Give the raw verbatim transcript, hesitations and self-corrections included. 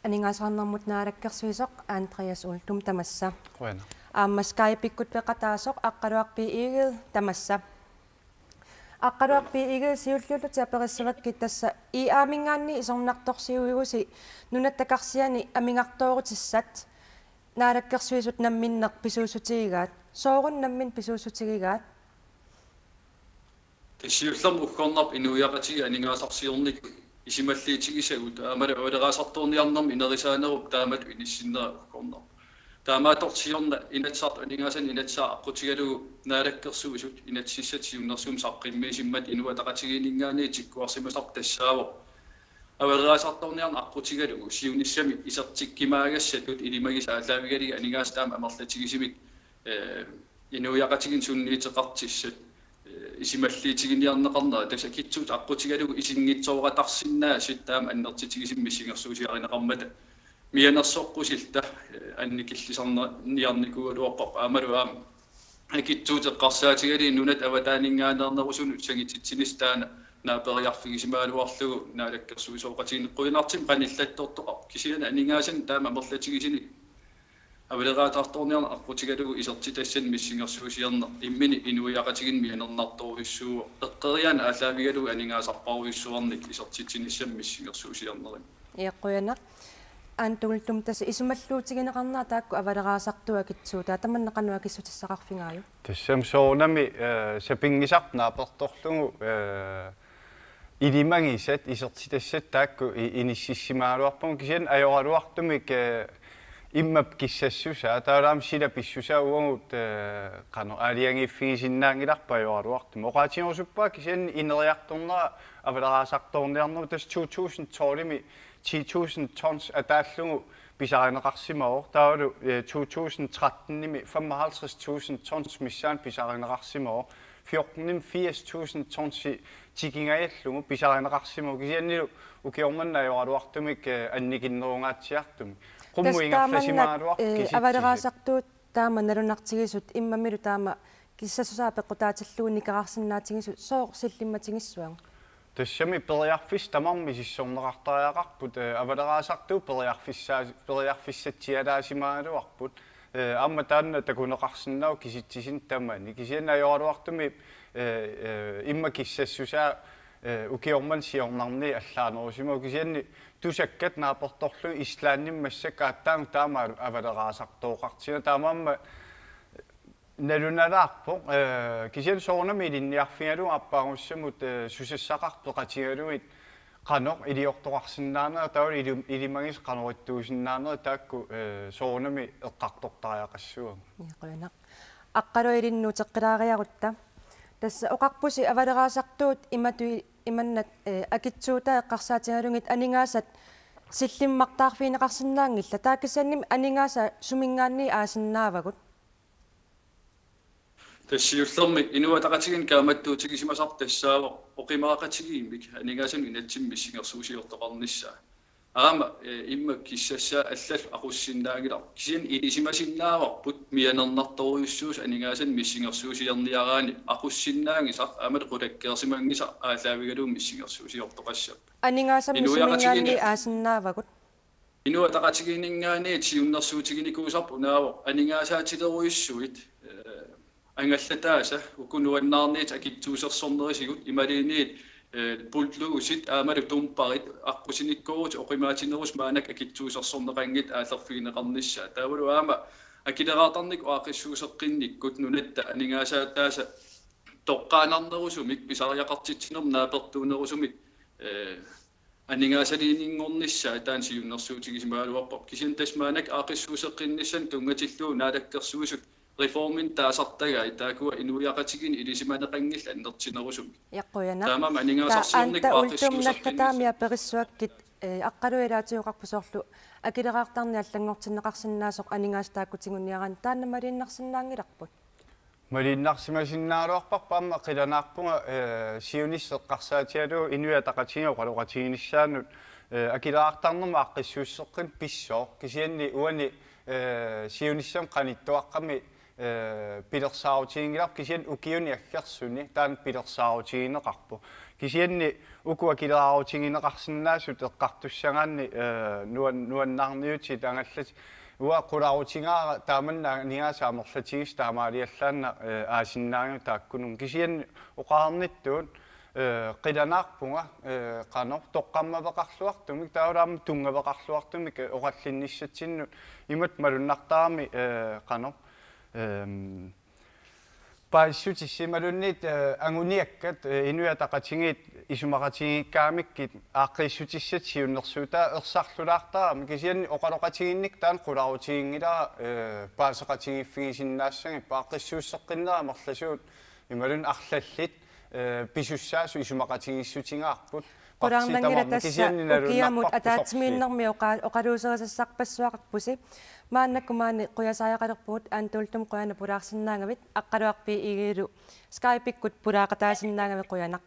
Aningaasaqarnermut naalakkersuisoq Andreas Uldum tamassa. Qujanaq. Aamma Skype-ikkut peqataasoq Aqqaluaq B. Egede tamassa. Aqqaluaq B. Egede, siulliullutit aperissavakkit tassa I A-minngaanniit isornartorsiuigusi nunatta karsiani amigartoorutissat Naalakkersuisut namminneq pisuussutigigaat. Soorunami namminneq pisuussutigigaat? Tassa siullermik uggornarpoq inuiaqatigiit aningaasarsiornikkut isumalluutigisagut aammalu avaleraasartuunniarnermi inerisaanerup taamatut inissinnera uggornarpoq. Taamaattorli siorna Inatsisartut aningaasanik Inatsisartut aqqutigalugu Naalakkersuisut inatsisissatut siunnersuummik saqqummiusimmat Inuit Ataqatigiinninngaanniit tikkuarsimasarput tassaavoq avaleraasartuunniarneq aqqutigalugu siunissami isertikkumaagassatut ilimagisat aallaavigalugit aningaasat taama amerlatigisumik, eh, inuiaqatigiinni sunniuteqartussat, eh, isumalluutiginiarneqarnerat, tassa akitsuutit aqqutigalugu isinngitsooratarsinnaasut taama annertutigisumik missingersuusiarineqarmata mianersoqqusilluta, eh, annikillisarniarnikuugaluarparput aammalu aamma akitsuutit eqqarsaatigalugit nunatta avataaninngaanneernerusunut sangutitsinissaq taanna naaperiarfigisimagaluarlugu naalakkersuisooqatigiinneq. Qujanartumik qanillattortoqarpoq, kisianni aningaasanik taama amerlatigisunik avaleraasartuunniarneq aqqutigalugu isertitassanik missingersuusiorneq imminut inuiaqatigiinni mianernartorujussuuvoq, eqqoriaaneq aallaavigalugu aningaasarparujussuarnik isertitsinissamut missingersuusiornerunik. Ja, qujanaq. Ante Uldum, tassa isumalluutigineqarnera taakku avaleraasartuut akitsuutaat, tamanna qanoq akissutissaqarfigaajuk? Tassami soorunami, eh, sapinngisaq naapertorlugu, eh, ilimagisat isertitassat taakku i-, inississimagaluarpagut, kisianni ajoraluartumik, eh, immap kissassusaa, taavalu aamma sila pissusaa uagut, eh, qanoq aalajangiiffigisinnaanngilarput ajoraluartumik. Oqaatigerusuppara kisianni ineriartornera avaleraasartuunniarnerup tassa to tusind tolvimi ti tusind tons ataallugu pisarineqarsimavoq. Taavalu, eh, to tusind trettenimi femoghalvtreds tusind tons missaani pisarineqarsimavoq. Fjortenimi firs tusind tonsi tikingajallugu pisarineqarsimavoq. Kisiannilu ukioq manna ajoraluartumik, eh, annikinnerungaatsiartumik. Qummut ingerlasimagaluarpoq, eh, kisitsisit. Avaleraasartuut taama nalunartigisut immamilu taama kissassusaa peqqutaatillugu nikerarsinnaatigisut sooq sillimmatigissuagut? Tassami periarfissat tamarmik misissorneqartariaqarput, eh, avaleraasartuut periarfissaa-, periarfissatsialaasimagaluarput. Eh, aamma taanna takuneqarsinnaavoq kisitsisinut tamani. Kisianni ajoraluartumik, eh, eh, immap kissassusaa, eh, ukioq manna siornarneri allaanerusimavoq, kisianni tusakkat naapertorlugit Islandimi massakkut aatsaat taama avaleraasartooqartigu. Taamaammat nalunalaarpoq, eh, kisianni soorunami ilinniarfigalugu aappaagussamut, eh, susassaqartut peqatigalugit qanoq iliortoqarsinnaanera, taavalu ilu-, ilimagisat qanoq ittuusinnaanera taakku, eh, soorunami eqqartortariaqassuugut. Ja, qujanaq. Aqqaluaq, ilinnut uteqqilaariarutta. Tassa oqarpusi avaleraasartuut imatut imannak, eh, akitsuutaat eqqarsaatigalugit aningaasat sillimmartaarfigineqarsinnaanngillat. Taava kisiannimi aningaasat suminngaanniit aasinnaavagut? Tassa siullermik Inuit Ataqatigiinni kaammattuutigisimasarput tassaavoq oqimaaqatigiimmik aningaasanut inatsimmi missingersuusiortoqarnissaa. Aamma, eh, immap kissassaa allallu aqussinnaanngilarput. Kisianni ilisimasinnaagaluarput mianernartorujussuusoq aningaasanik missingersuusiorniaraanni aqussinnaanngisaq aammalu qulakkeersimanngisaq aallaavigalugu missingersuusiortoqassapput. Aningaasat Inuiaqatigiinni suminngaanniit aasinnaavagut? Inuit Ataqatigiinninngaanniit siunnersuutiginikuusarput unaavoq aningaasaatilerujussuit, eh, angallataasa uku nuannaarniit akitsuusersornerisigut imaluunniit, eh, bulldozit aammalu dumparit aqqusinikkoorutit oqimaatinerusut maannakkut akitsuusersorneqanngitsut aallerfigineqarnissaat. Taavalu aamma akileraartarnikkut aaqqissuusseqqinnikkut nunatta aningaasaataasa toqqaannarnerusumik pisariaqartitsinermut naapertuunerusumik, eh, aningaasaliininngornissaa taanna siunnersuutigisimagaluarparput. Kisianni tassa maannakkut aaqqissuusseqqinnissamut tunngatillugu Naalakkersuisut reformimik taasartagaat taakkua inuiaqatigiinni ilisimaneqanngillat annertunerusumik. Ja, qujanaq. Taamaammat aningaasarsiornikkut aaqqissuusseqqinnissamut. Taava Ante Uldum, nallataamia perissuakkit, eh, Aqqaluaq ilaatigut oqarpoq soorlu akileraartarneq allanngortinneqarsinnaasoq aningaasat taakku tiguniaraanni, taanna maliinnarsinnaanngilarput? Maliinnarsimasinnaagaluarparput, aamma qilanaarpunga, eh, siunissaq eqqarsaatigalugu Inuit Ataqatigiit oqaloqatiginissaannut, eh, akileraartarnermut aaqqissuusseqqinnut pissooq, kisianni uani, eh, siunissami qanittuaqqami eh, pilersaarutiginngilarput kisianni ukiuni aggersuni taanna pilersaarutigineqarpoq. Kisianni uku akileraarutigineqarsinnaasut eqqartussagaanni, eh, nuan-, nuannaarniutit angallatit. Uanga qularutigaara taamanna aningaasat amerlatigisut taamaaliallaannaq, eh, aasinnaagami taakkununnga. Kisianni oqarnittut, eh, qilanaarpunga, eh, qanoq toqqammaveqarluartumik, taavalu aamma tunngaveqarluartumik, eh, oqallinnissatsinnut imatut malunnartarami, eh, qanoq, ehm, paasissutissi imaluunniit, eh, anguniakkat, eh, Inuit Ataqatigiit isumaqatigiikkaangakkit aaqqiissutissat siunnersuutaa ersarlulaartarami kisianni oqaloqatigiinnikka taanna qularutiginngilara, eh, paaseqatigiiffigisinnaassagit aaqqissuusseqqinnera amerlasuut imaluunniit arlallit, eh, pisussaasut isumaqatigiissutigaarput. Qulaarnanngilaq partiit tamarmik tassa kisianni ukiamut nalunarparput sorliit. Ataatsimiinnermi oqa-, oqaluuserisassarpassuaqarpusi. Maannakkut maani qujasariaqalerpugut, Antuultum qujanaq pulaarsinnaagavit, Aqqaluaq B E-lu Skype-ikkut pulaaqataasinnaagavit qujanaq.